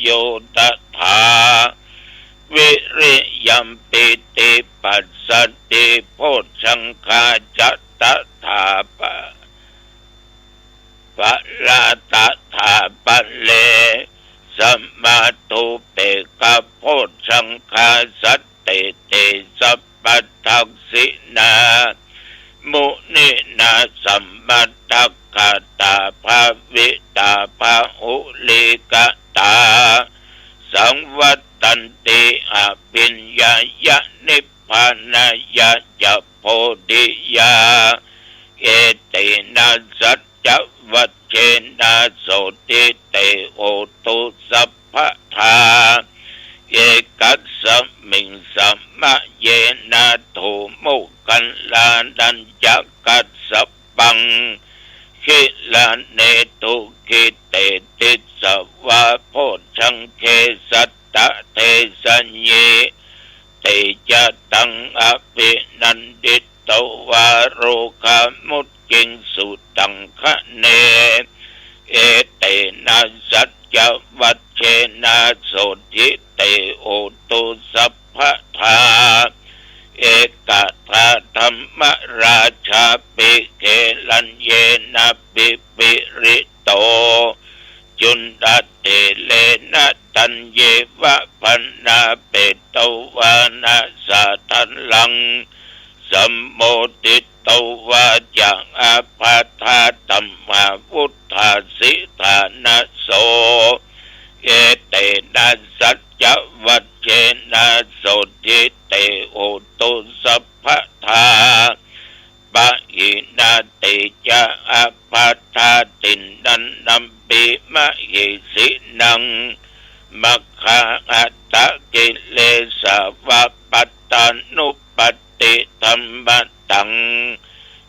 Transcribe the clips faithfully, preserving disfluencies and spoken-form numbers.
โย ตถา วิริยมปีติปัสสติโพชฌังคาจะ ตถาปะ ปะระ ตถาปะเร สมาทูเปกขะโพชฌังคา สันติติสัพพทักขิณา มุนินา สมนัสสะกาตา ภาวิตา พะหุลีกะตา สังวัตตันติ อภิญญายะ นิพพานายะ จะ โพธิยา เอเตนะ สัจจวัจเจนะ โสตถิ เต โหตุ สัพพะทา เอกัสสมิง สมะเยนะ โถ โมคคัลลานัญจะกัสสปัง กิลาเน ทุกขิเต ติสสะวา โพชฌังเข สัตตะเทสะยี เต จะตัง อภินันทิตวา โรคามุจจิงสุตังคะเน เอเตนะ สัจจวัจเจนะ โสตถิ เต โหตุ สัพพะทา เอกทาธัมมราชาปิ เกลัญเยนะ ปิปิริโต จุณฑะเถเรนะ ตัญเยวะ ภะนาเปตวานะ สาธะรัง สัมโมทิตวา จะ อาภัทธาธัมมา วุฏฐาสิฐานะโส เอเตนะ สัจจวัจเจนะ โสตถิ เต โหตุ สัพพะทา ปะหินา เต จะ อาภัทธาทินนันนัมปิ มะหิสินัง มัคคาหัตถะกิเลสาวะ ปัตตานุปัตติธัมมะตัง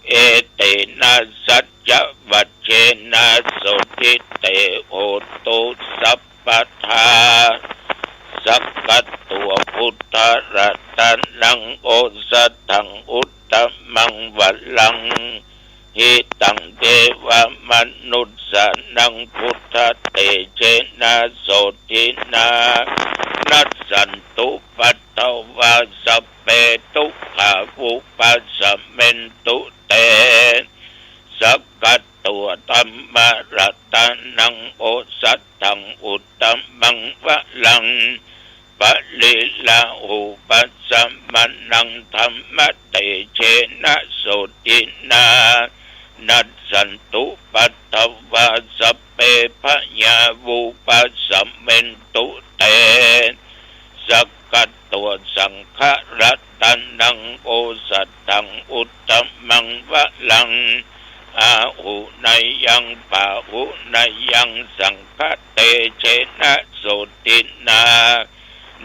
เอเตนะ สัจจวัจเจนะ โสตถิ เต โหตุ สัพพะทา สักกัตตัง พุทธะรัตะนัง โอสะถัง อุตตะมัง วะรัง หิตัง เทวะมะนุสสานัง พุทธะเตเจนะ โสตถินา นัสสันตุ ปัททะวา สัพเพ ทุกขา วุปัสสะเมนตุ เต สักกัตตัง ธัมมะรัตะนัง โอสะถัง อุตตะมัง วะรัง ปะริลาหูปัสสะมะนัง ธัมมะเตเจนะ โสตถินา นัสสันตุ ปัททะวา สัพเพ พะยา วุปัสสะเมนตุ เต สักกัตตัง สังฆะรัตะนัง โอสะถัง อุตตะมัง วะรัง อาหุเนยัง ปะหุเนยัง สังฆะเตเจนะ โสตถินา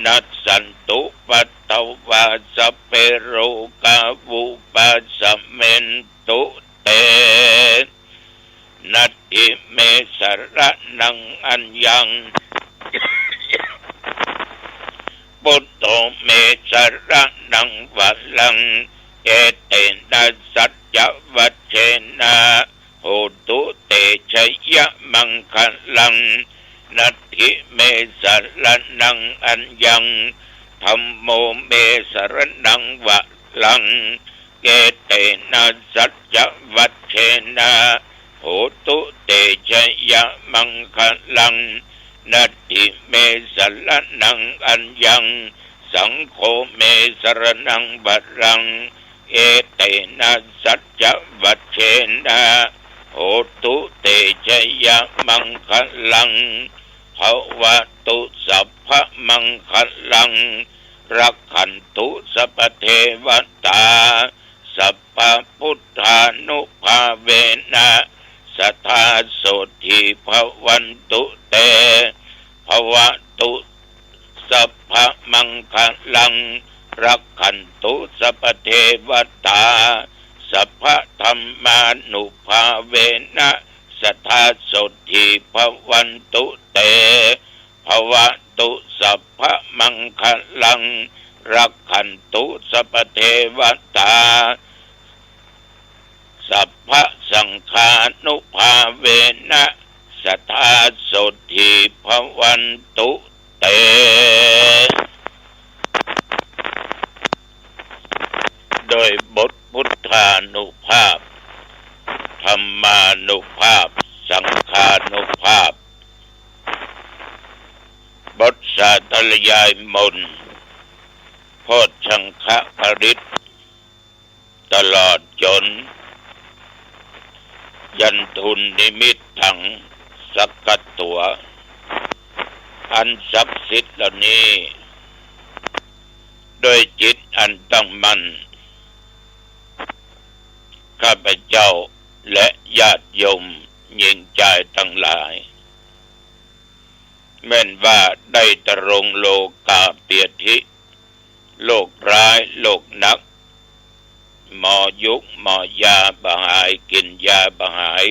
นัสสันตุ ปัททะวา สัพเพ โรคา วุปัสสะเมนตุ เต นัตถิเม สะระณัง อัญญัง พุทโธ เม สะระณัง วะรัง เอเตนะ สัจจวัจเจนะ โหตุ เตชะยะมังคะลัง นัตถิเม สะระณัง อัญญัง ธัมโม เม สะระณัง วะรัง เอเตนะ สัจจวัจเจนะ โหตุ เตชะยะมังคะลัง นัตถิเม สะระณัง อัญญัง สังโฆ เม สะระณัง วะรัง เอเตนะ สัจจวัจเจนะ โหตุ เตชะยะมังคะลัง ภะวะตุ สัพพะมังคะลัง รักขันตุ สัพพะเทวะตา สัพพะพุทธานุภาเวนะ สะทา โสตถิ ภะวันตุ เต ภะวะตุ สัพพะมังคะลัง รักขันตุ สัพพะเทวะตา สัพพะธัมมานุภาเวนะ สะทา โสตถิ ภะวันตุ เต ภะวะตุ สัพพะมังคะลัง รักขันตุ สัพพะเทวะตา สัพพะสังฆานุภาเวนะ ส สทธาโสตถีภวันตุเต โดยบทพุทธานุภาพ ธรรมานุภาพ สังฆานุภาพ บทสาธยายมนต์ โพชฌังคปริตร ตลอดจน ยันตุนนิมิตถังสักกัตถัว อันศักดิ์สิทธิ์เหล่านี้ ด้วยจิตอันตั้งมั่น ข้าพเจ้าและญาติโยมหญิงจายตังหลาย แม่นว่าได้ตรงโลกาเปียธิ โรคร้ายโรคหนัก หมอยุกหมอยาบ่หาย กิ๋นยาบ่หาย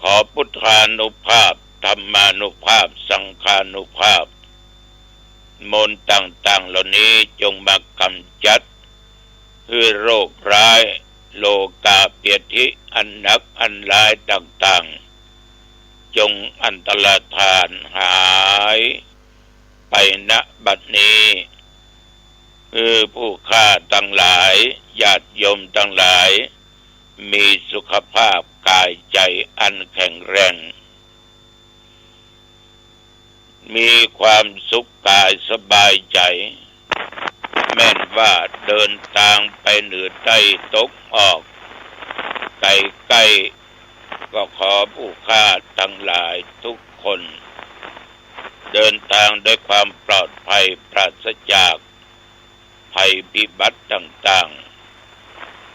ขอพุทธานุภาพ ธรรมานุภาพ สังฆานุภาพ มนต์ต่างๆ เหล่านี้จงมากำจัด หื้อโรคร้าย โลกาเปียธิ อันหนักอันร้ายต่างๆ จงอันตรธานหายไป ณ บัดนี้ หื้อผู้ข้าตังหลาย ญาติโยมตังหลาย มีสุขภาพกายใจ๋อันแข็งแรง มีความสุขกายสบายใจ๋ แม่นว่าเดินตางไปเหนือใต้ตกออก ไกลๆ ก็ขอผู้ข้าตังหลายทุกคน เดินตางด้วยความปลอดภัย ปราศจากภัยพิบัติต่างๆ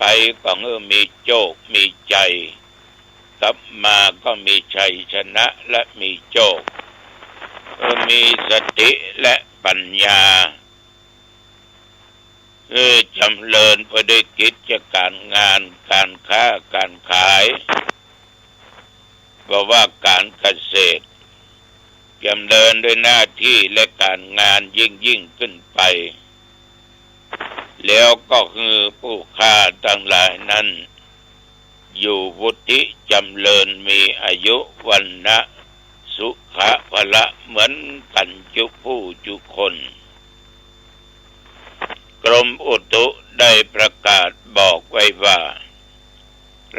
ไปก็หื้อมีโจคมีใจ๋ กลับมาก็มีชัยชนะและมีโจค หื้อมีสติและปั๋ญญา หื้อจ๋ำเริญไปด้วยกิจก๋านงาน ก๋านค้าก๋านขาย บ่ว่าก๋านเกษตร จ๋ำเริญด้วยหน้าตี้และก๋านงานยิ่งๆ ขึ้นไป แล้วก็หื้อผู้ข้าตังหลายนั้น อยู่วุฒิจ๋ำเริญ มีอายุ วรรณะ สุขะ พละ เหมือนกั๋นจุผู้จุคน กรมอุตุได้ประกาศบอกไว้ว่า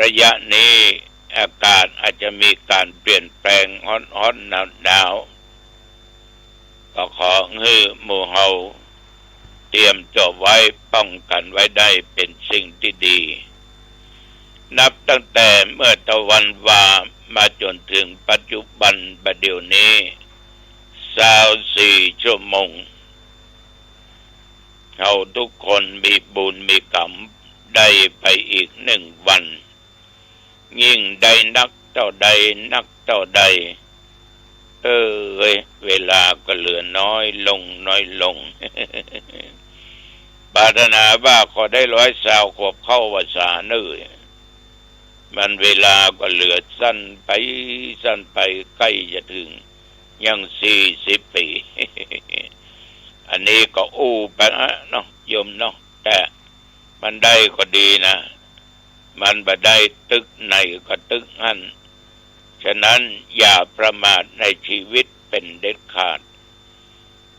ระยะนี้อากาศอาจจะมีก๋านเปลี่ยนแปลง ฮ้อนๆ หนาวๆ ก็ขอหื้อหมู่เฮาเตรียมตั๋วไว้ ป้องกั๋นไว้ได้เป๋นสิ่งตี้ดี นับตั้งแต่เมื่อตะวันวามาจ๋นเถิงปัจจุบันบ่าเดี่ยวนี้ ซาวสี่ชั่วโมง เฮาทุกคนมีบุญมีก๋รรม ได้ไปอีกหนึ่งวัน ยิ่งได้นักเต้าใดนักเต้าใด เออ เวลาก็เหลือน้อยลงน้อยลง ปรารถนาว่าขอได้ร้อยซาวขวบเข้าพรรษาเน่อ มันเวลาก็เหลือสั้นไปสั้นไป ใก้จะเถิงยังสี่สิบปี๋ อันนี้ก็อู้ไปนะเนาะโยมเนาะ แต่มันได้ก็ดีนะ มันบ่ได้ตึกไหนก็ตึกหั้น ฉะนั้นอย่าประมาทในชีวิตเป๋นเด็ดขาด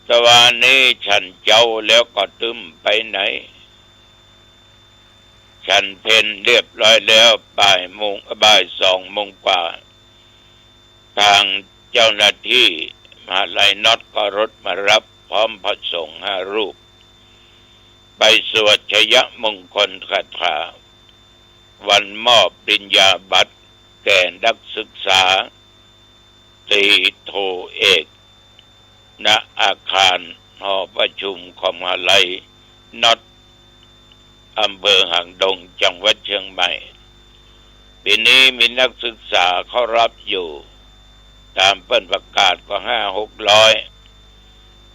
ตะวานี้ฉันเจ๊าแล้วก็ตึ้มไปไหน ฉันเพลเรียบร้อยแล้ว บ่ายโมง บ่ายสองโมงกว่า ตางเจ้าหน้าตี้มหาลัยน็อตก็เอารถมาฮับ พร้อมพระสงฆ์ห้ารูป ไปสวดชยมงคลคาถา วันมอบปริญญาบัตรแก่นักศึกษาตรีโทเอก ณ อาคารหอประชุมของมหาลัยน็อต อำเภอหางดง จังหวัดเชียงใหม่ ปี๋นี้มีนักศึกษาเข้าฮับอยู่ ต๋ามเปิ้นประกาศก็ห้าหกร้อย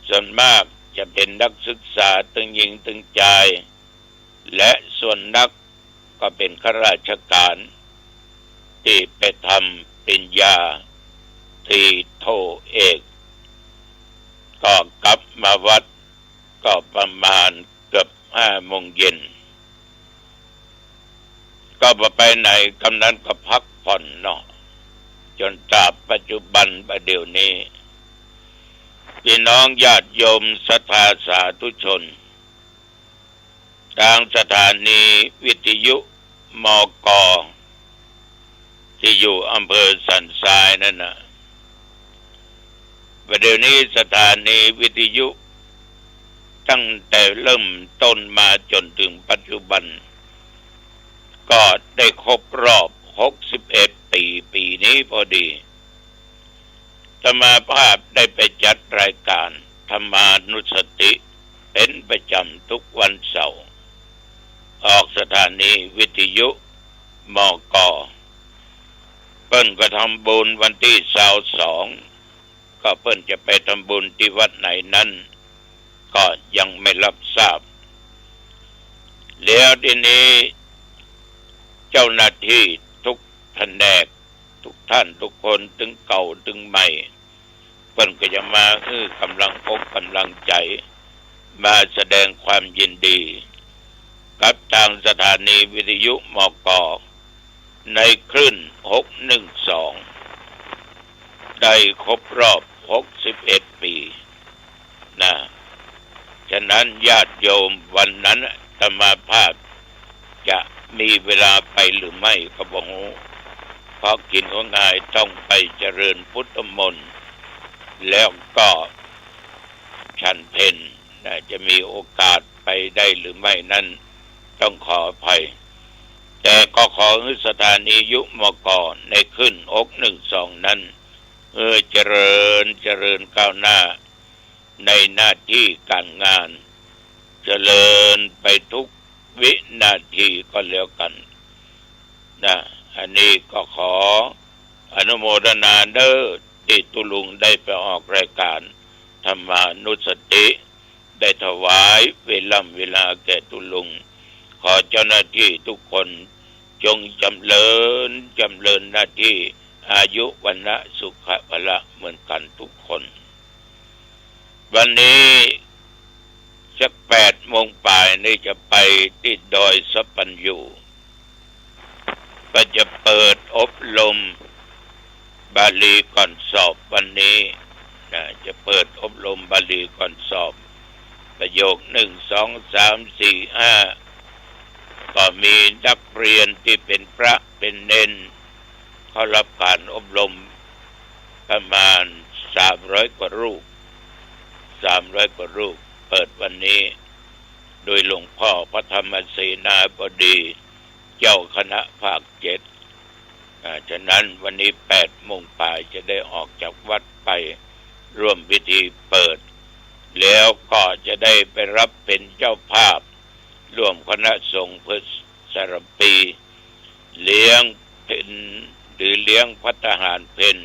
ส่วนมากจะเป๋นนักศึกษาตึงหญิงตึงจาย และส่วนนักก็เป๋นข้าราชก๋าน ตี้ไปทำปริญญาตรีโทเอก ก็กลับมาวัดก็ประมาณเกือบห้าโมงเย็น ก็บ่ไปไหน กำนั้นก็พักผ่อนเนาะ จ๋นตราบปัจจุบันบ่าเดี่ยวนี้ ปี้น้องญาติโยมศรัทธาสาธุชน ตางสถานีวิทยุ มก ตี้อยู่อำเภอสันทรายนั้นน่ะ บ่าเดี่ยวนี้สถานีวิทยุตั้งแต่เริ่มต้นมาจ๋นเถิงปัจจุบัน ก็ได้ครบรอบ หกสิบเอ็ด ปี๋ ปี๋นี้พอดี อาตมาภาพได้ไปจัดรายก๋านธรรมานุสติเป๋นประจ๋ำทุกวันเสาร์ ออกสถานีวิทยุ มก เปิ้นก็ทำบุญวันตี้ซาวสอง ก็เปิ้นจะไปทำบุญตี้วัดไหนนั้น ก็ยังไม่รับทราบ แล้วทีนี้เจ้าหน้าตี้ทุกแผนก ทุกต้านทุกคน ตึงเก่าตึงใหม่ เปิ้นก็จะมาหื้อก๋ำลังอกก๋ำลังใจ๋ มาแสดงความยินดีกับตางสถานีวิทยุ มก ในคลื่น หกหนึ่งสอง ได้ครบรอบ หกสิบเอ็ด ปี๋นะ ฉะนั้นญาติโยมวันนั้นอาตมาภาพจะมีเวลาไปหรือไม่ก็บ่ฮู้ เพราะกิ๋นข้าวงาย ต้องไปเจริญพุทธมนต์ แล้วก็ฉันเพลนะ จะมีโอกาสไปได้หรือไม่นั้นต้องขออภัย แต่ก็ขอหื้อสถานีวิทยุ มก ในคลื่น หกหนึ่งสอง นั้น เออ เจริญ เจริญก้าวหน้าในหน้าตี้ก๋านงาน เจริญไปทุกวินาทีก็แล้วกั๋นนะ อันนี้ก็ขออนุโมทนาเน่อ ตี้ตุ๊ลุงได้ไปออกรายก๋านธรรมานุสติ ได้ถวายเวล่ำเวลาแก่ตุ๊ลุง ขอเจ้าหน้าตี้ทุกคนจงจ๋ำเริญ จ๋ำเริญหน้าตี้ อายุ วรรณะ สุขะ พละ เหมือนกั๋นทุกคน วันนี้สักแปดโมงป๋ายนี่จะไปตี้ดอยสัพพัญญู ก็จะเปิดอบรมบาลีก่อนสอบวันนี้นะ จะเปิดอบรมบาลีก่อนสอบ ประโยคหนึ่ง สอง สาม สี่ ห้า ก็มีนักเรียนตี้เป๋นพระเป๋นเณร เข้าฮับก๋านอบรมประมาณสามร้อยกว่ารูป สามร้อยกว่ารูป เปิดวันนี้ โดยหลวงพ่อพระธรรมเสนาบดี เจ้าคณะภาคเจ็ด อ่า ฉะนั้นวันนี้แปดโมงป๋ายจะได้ออกจากวัดไปร่วมพิธีเปิด แล้วก็จะได้ไปฮับเป๋นเจ้าภาพร่วมคณะสงฆ์เพื่อสารภี เลี้ยงเพล หรือเลี้ยงภัตตาหารเพล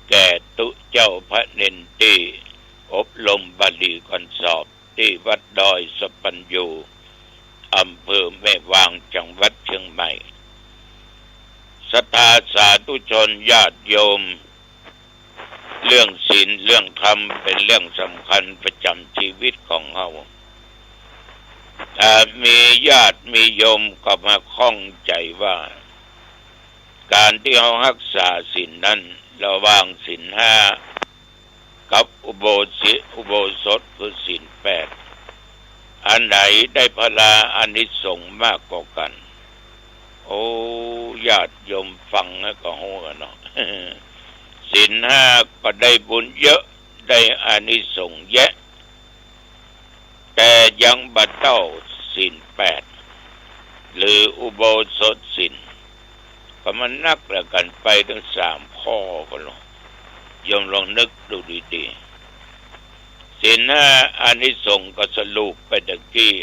แก่ตุ๊เจ้าพระเณรตี้อบรมบาลีก่อนสอบ ตี้วัดดอยสัพพัญญู อำเภอแม่วาง จังหวัดเชียงใหม่ ศรัทธาสาธุชนญาติโยม เรื่องศีลเรื่องธรรมเป๋นเรื่องสำคัญประจ๋ำจีวิตของเฮา อาจมีญาติมีโยมก็มาข้องใจ๋ว่า ก๋านตี้เฮาฮักษาศีลนั้น ระหว่างศีลห้า กับอุโบสิ อุโบสถคือศีลแปด อันไหนได้ผลาอานิสงส์มากกว่ากั๋น โอ้ ญาติโยมฟังแล้วก็ฮู้กั๋นเนาะ ศีลห้าก็ได้บุญเยอะ ได้อานิสงส์แยะ แต่ยังบ่เต้าศีลแปด หรืออุโบสถศีล ก็มันนักเหลือกั๋น ไปตึงสามข้อกั๋นลอ โยมลองนึกดูดีๆ ศีลห้าอานิสงส์ก็สรุปไปตะกี้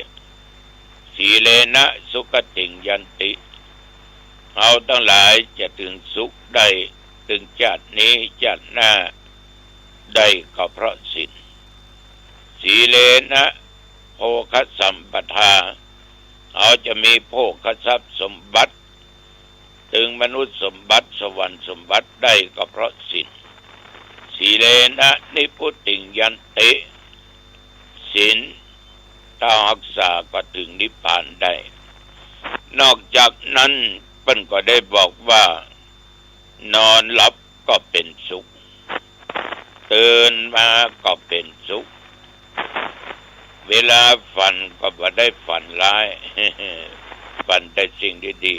สีเลนะสุขติงยันติ เฮาตังหลายจะเถิงสุขได้ตึงจาตินี้จาติหน้าได้ก็เพราะศีล สีเลนะโภคสัมปทา เฮาจะมีโภคทรัพย์สมบัติ ตึงมนุษย์สมบัติสวรรค์สมบัติได้ก็เพราะศีล สีเลนะนิพพุติงยันติ ศีลถ้าฮักษาก็เถิงนิพพานได้ นอกจากนั้นเปิ้นก็ได้บอกว่า นอนหลับ ก็เป๋นสุข ตื่นมาก็เป๋นสุข เวลาฝันก็บ่ได้ฝันร้าย ฝันแต่สิ่งดี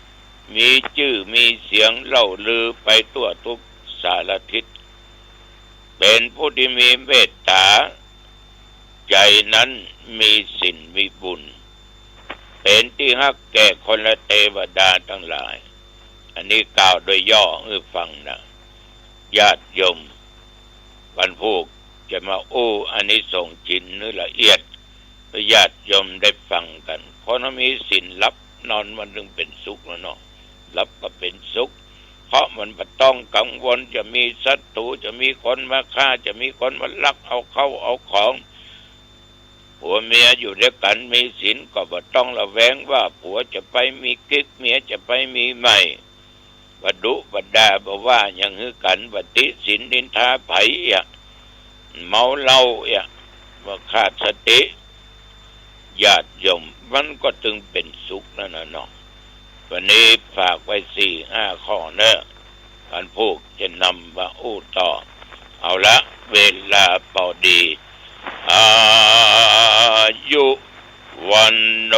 ๆ มีจื้อมีเสียงเล่าลือไปทั่วทุกสารทิศ เป๋นผู้ตี้มีเมตต๋า ใจ๋นั้นมีศีลมีบุญ เป๋นตี้ฮักแก่คนและเตวดาตังหลาย อันนี้กล่าวโดยย่อหื้อฟังนะ ญาติโยม วันพูกจะมาอู้อานิสงส์ศีลหื้อละเอียด หื้อญาติโยมได้ฟังกั๋น คนมีศีลหลับนอนมันจึงเป๋นสุขแล้วเนาะ หลับก็เป๋นสุข เพราะมันบ่ต้องกังวลจะมีศัตรู๋ จะมีคนมาฆ่า จะมีคนมาลักเอาเข้าเอาของ ผัวเมียอยู่ด้วยกั๋นมีศีลก็บ่ต้องระแวงว่าผัวจะไปมีกิ๊ก เมียจะไปมีใหม่ บ่ดุบ่ด่าบ่ว่าหยังหื้อกั๋น บ่ติฉินนินทาใผอะ เมาเหล้าอะ บ่ขาดสติ ญาติโยม มันก็จึงเป๋นสุขนั่นน่ะเนาะ วันนี้ฝากไว้สี่ห้าข้อเนาะ วันพูกจะนำมาอู้ต่อ เอาละ เวลาปอดี อายุ วันโณ